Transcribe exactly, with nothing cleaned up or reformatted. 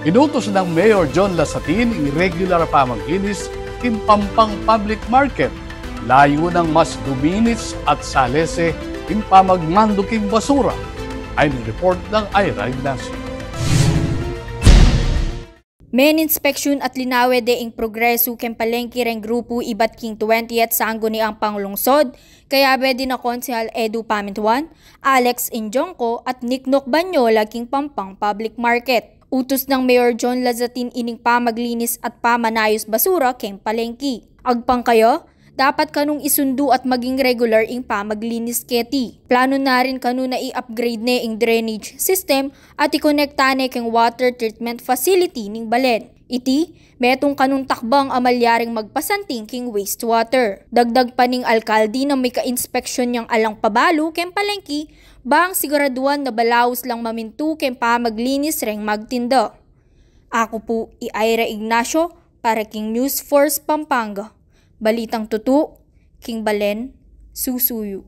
Inutus nang Mayor John Lasatin ing regular a pamaglinis king Pampang Public Market. Layun nang mas duminis at salese ing pamagmandu king basura. Ayan ing report nang Ira Ignacio. Meninspeksyun at linawe de ing progresu keng palengki reng grupu ibat king twentieth Sangguniang Panglungsod, kayabe dina Konsehal Edu Pamintuan, Alex Injongco at Niknok Banyola king Pampang Public Market. Utus nang Mayor John Lasatin ining pamaglinis at pamanayus basura keng palengki. Agpang kaya, dapat kanung isundu at maging regular ing pamaglinis keti. Planu na rin kanu na i-upgrade ne ing drainage system at ikonekta ne keng water treatment facility ning balen. Iti, metung kanung takbang a malyaring magpasanting king wastewater. Dagdag pa ning alkalde na mika-inspeksyun yang alang pabalu keng palengki, bang siguraduan na balaus lang mamintu keng pamaglinis reng magtinda. Aku pu i Ira Ignacio para king News Force Pampanga. Balitang tutu, king balen, susuyu.